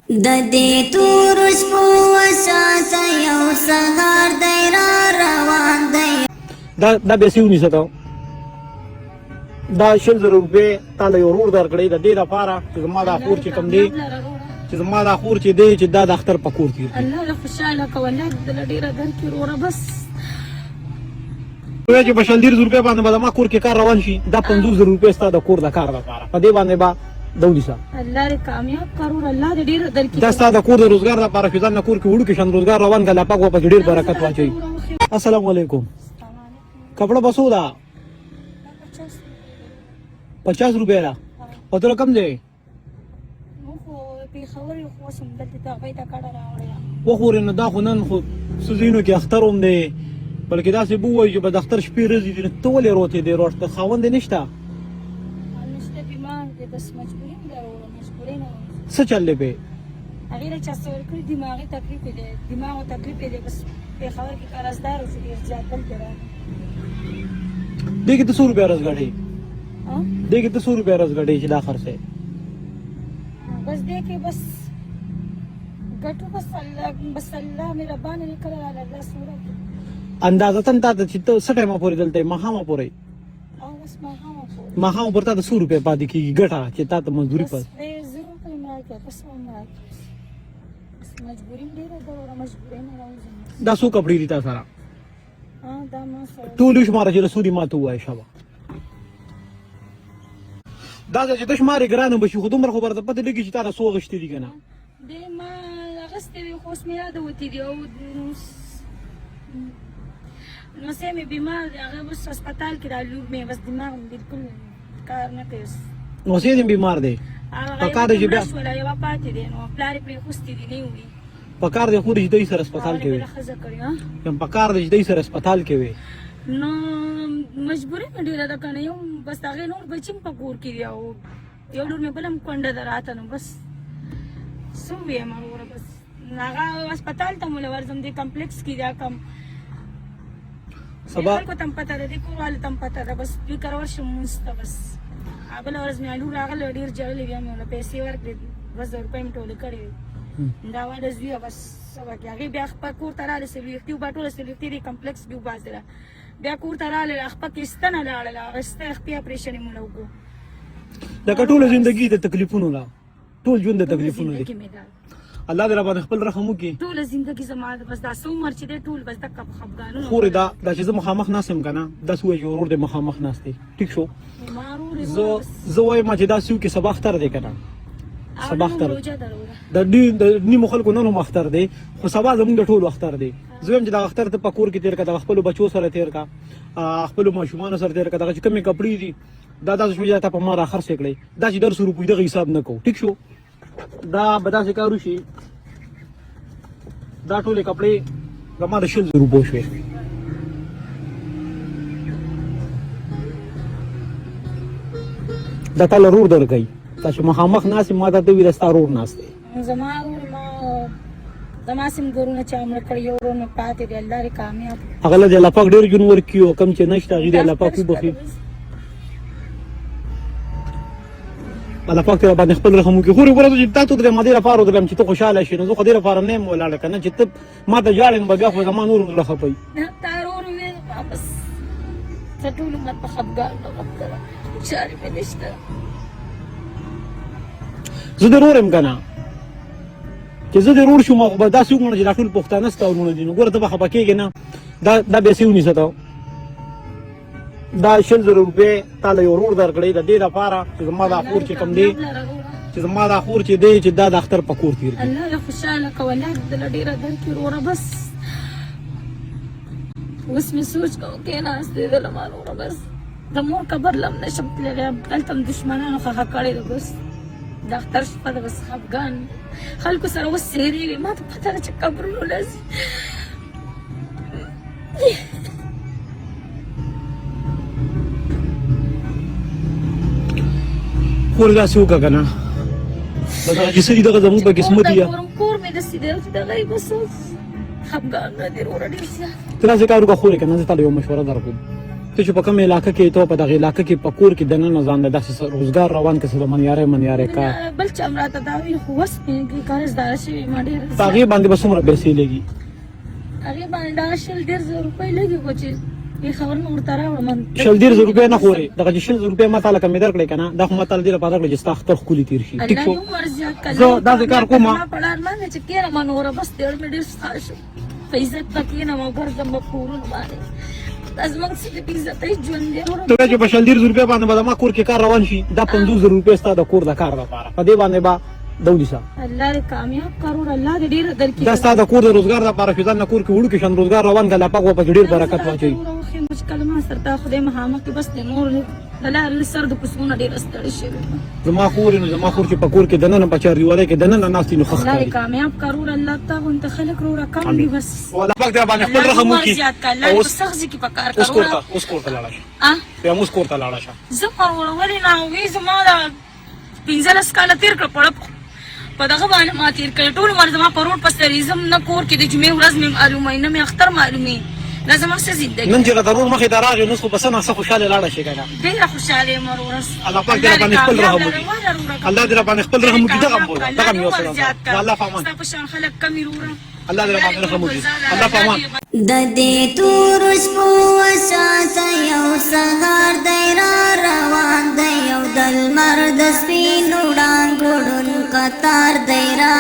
د دې تورو شپو شاته یو سهار دی را روان دی. دا پیسې ونیسه ته، دا 20,000 روپۍ تا له یو ورور درکړې د دې لپاره چې زما دا خور چې کوم دی، چې زما دا خور چې دی، چې دا د اختر په کور تېر کړي. الله له خوشحاله که الله دې له ډېره درکړي وروره. بس وایي چې په 20 روپۍ باندې به زما کور کې کار روان شي. دا 50,000 روپۍ ستا د کور د کار لپاره، په دې باندې به دا ونیسه. الله دې کامیاب کړه وروره، الله دې ډېره درکړي. دا ستا د کور د روزګار لپاره چې ځان نه کور کې وړوکی شان روزګار روان کړه، الله پاک به پکې ډېر برکت واچوي. السلام علیکم. کپړه بسو ده 50 روپۍ ده. او ته کوم ځای؟ پېښور یو، خو اوس هم دلته ته هغوی ته کډه راوړې. وخورې نو دا خو نن خو څه ځایونو کې اختر هم دی، بلکې داسې به ووایو چې په د اختر شپې ورځې دي. نو ته ولې روتې دی روټ ته؟ خاوند دې نشته؟ نشته، بیمار دی. بس مجبوري هم ده وروره، مجبوري نه. څه چل دی پې؟ هغې له چا څه ورکړي، دماغي تکلیف یې دی، دماغو تکلیف یې دی. بس پېښور کې قرضدار و چې ډېر زیات، دلته راغی. دې کې ته څو روپۍ ورځ ګټې؟ دې کې ته څو روپۍ ورځ ګټې چې دا خرڅې؟ بس دې کې بس ګټو، بس الله، بس الله مهربان دی، کله راله الله سوره. اندازتاً تا ته چې ته څه ټایمه پورې دلته یې؟ ماښامه پورې؟ او بس ماښامه پورې. ماښامه پورې تا ته څو روپۍ پاتې کېږي ګټه چې تا ته مزدوري بس پاتې؟ ډېر 1,000 روپۍ مې راکړه، بس هم راکړه. بس مجبوري مې ډېره ده وروره، مجبوري نه راوځم. دا څو کپړې دي تا سره؟ دا ما سره ټول وشماره چې رسولي، ما ته ووایه. شابه، دا چې ته شمارې ګرانه به شي، خو دومره خو به درته پته لګي چې تا دا څو اخیستې دي که نه. دې ما اخیستې وې، خو اوس مې یاده وتې دي. او لمسی مې بیمار دی، هغه اوس هسپتال کې دا لور مې، بس دماغ مې بالکل کار نه کوي اوس. لمسی دې بیمار دی؟ پکار دی چې بیا شوله، یوه پاتې دی، نو پلار یې پرېښوستې دي، نه وړي. پکار دی خورې چې دی سره هسپتال کې وي. ښځه کړې ها. یم پکار دی چې دی سره هسپتال کې وي. نو مجبوري مې ډېره ده که نه، یو بس هغې نور بچي هم په کور کې دي، او یو لور مې بله هم کونډه ده راته. نو بس څه ووایم وروره؟ بس هغه هسپتال ته مو له ورځم، دې کمپلیکس کې دا کم سبا خلکو ته هم پته ده، دې کور والو ته هم پته ده. بس دوی کره ورشم مونځ ته. بس بله ورځ مې لور راغله، ډېر ژړلې، بیا مې ورله پیسې ورکړې، 2000 روپۍ مې ټولې کړې وې. دا واده زویه بس څه وکړي؟ هغې بیا خپل کور ته راغله، 40 وبا، ټوله 40 دې کمپلیکس کې وباسله. بیا کور ته راغله، خپه کې ستنه لاړله، هغه ستنه خپې اپرېشن یې مونږ وکړو. لکه ټوله زندګي د تکلیفونو ده، ټول ژوند د تکلیفونو دی. زندګي مې ده. الله دې را باندې خپل رحم وکړي. ټوله زندګي زما ده، بس دا څه عمر چې دی ټول بس دقه په خفګانونو. خورې دا چې زه مخامخ ناست یم که نه، داسې ووایه چې ورور دې مخامخ ناست دی. ټیک شو؟ زه وایم چې داسې وکړي. سبا اختر دی که نه؟ سبا اختر د د نیمو خلکو نن هم اختر دی، خو سبا زمونږ د ټولو اختر دی. زه وایم چې دغه اختر ته په کور کې تېر کړه، دغه خپلو بچو سره تېر کړه، خپلو ماشومانو سره تېر کړه. دغه چې کومې کپړې دي، دا داسې شو چې تا په ما راخرڅې کړې، دا چې درس روپۍ دغه حساب نه کوو. ټیک شو؟ دا به داسې کار وشي. دا ټولې کپړې زما د 20,000 روپو شوې. دا تا له رور درکوي. تا چې مخامخ ناست یم، ما ته ته وي، دا ستا رور ناست دی. زما ورور، ما زما سم ګورونه چا مړ کړ، یو ورور مې پاتې دی، الله دې کامیاب. هغه له دې الله پاک ډېر ژوند ورکړي، او کوم چې نشته هغې دې الله پاک وبخښي. الله پاک دې باندې خپل رحم وکړي. خورې وګوره چې تا ته درې ما دې لپاره ودرېم چې ته خوشحاله شې، نو زه خو دې لپاره نه یم ولاړه که نه چې ته ما ته ژاړې، نو به بیا خو زما نور زړه خفه وي. تا ورور مې بس ته ټول عمر په خفګان وختله، چارې مې نشته. زه د ورور یم که نه؟ چې زه د ورور شوم، خو به داسې وګڼه چې دا ټول پښتانه ستا وروڼه دي. نو ګوره، ته به خفه کېږې نه. دا پیسې ونیسه ته، دا 20,000 روپۍ تا له یو ورور درکړې د دې لپاره چې زما دا خور چې کوم دی، چې زما دا خور چې دی، چې دا د اختر په کور تېر کړي. الله دې خوشحاله که، الله دې له ډېره درکړي وروره. بس اوس مې سوچ کوم، کېناستې ده له ما وروره. بس د مور قبر له هم نه شم تللی، دلته هم دښمنانو ښخه کړې ده. بس د اختر شپه ده، بس خفګان خلکو سره اوس څېرې وي، ما ته پته ده چې قبرونو له ځي. خور داسې وکړه که نه، بس هغه چې څه دي دغه زموږ په قسمت دي. کور مې داسې دی چې دغه یې بس خفګان نه دی وروره، ډېر زیات. ته داسې کار وکړه خورې که نه، زه تا له یوه مشوره درکوم. ته چې په کومه علاقه کې ته په دغه علاقه کې په کور کې دننه ځان له داسې روزګار روان که څه د منیارې منیارې کار. بل چا هم راته دا ویل، خو وس مې قرضداره شوې ما ډېر. په هغې باندې به څومره پیسې لګي؟ هغې باندې دا 20-30 زره روپۍ لګي، خو چې پېښور مې ورته راوړم. 20-30 زره روپۍ نه خورې، دغه چې 20 زره روپۍ ما تاله کمې درکړې که نه، دا خو ما تاله دې لپاره درکړې چې ستا اختر ښکلي تېر شي. ټیک الله شو؟ دې عمر زیات کړه. زه داسې کار کوم. ما په ډار باندې چې کښېنم نوره، بس ډېر مې ډېر ستا شو. په عزت به کښېنم او ګرځم به کورونو باندې. دا زموږ څه د بې عزتۍ ژوند دی وروره. ته وایې چې په 20-30 زره روپۍ باندې به زما کور کې کار روان شي. دا 50 زره روپۍ ستا د کور د کار لپاره، په دې باندې به د ونیسه. الله دې کامیاب کړه وروره، الله دې ډېره درکړي. دا ستا د کور د روزګار لپاره چې ځان نه کور کې وړوکی شان روزګار روان کړه، الله پاک به پکې ډېر برکت واچوي. چې کله ما سره تا خدای مخامخ کې، بس د نور د لارې سر د کوڅو نه ډېره ستړې شوې یم. زما خور نو زما خور چې په کور کې دننه په چار دیوالۍ کې دننه ناست نو ښه الله دې ښکاري. کامیاب کړه وروره، الله تا غونته خلک وروره کم دي بس. او الله پاک دې باندې خپل الله دې رحم عمر وکړي. زیات کړه، الله او دې په اوس سخت ځای کې په کار اوس کړه کور ته وروره. اوس کور ته لاړه شه. بیا اوس کور ته لاړه شه. زه وروره ولې نه وي؟ زما دا 15 کاله تېر کړه، پړه په دغه باندې ما تېر کړی ټول عمر. زما په روډ په سرې زم نه کور کې د جمعې ورځ مې معلومه، نه مې اختر معلومي. دا زما څه زندګي؟ نن چې راته ورور مخې ته راغی نو خو په څه نا څه خوشحاله لاړه شي که نه. ډېره خوشحاله یم وروره. الله پاک دې راباندې خپل رحم وکړي. الله دې راباندې خپل رحم وکړي. دغه مو دغه مې وسره. الله په امان. ستا په شان خلک کم دي وروره. الله دې راباندې رحم وکړي. الله په امان. د دې تورو شپو شاته یو سهار دی را روان دی، یو د لمر د سپینو وړانګو ړوند قطار دی را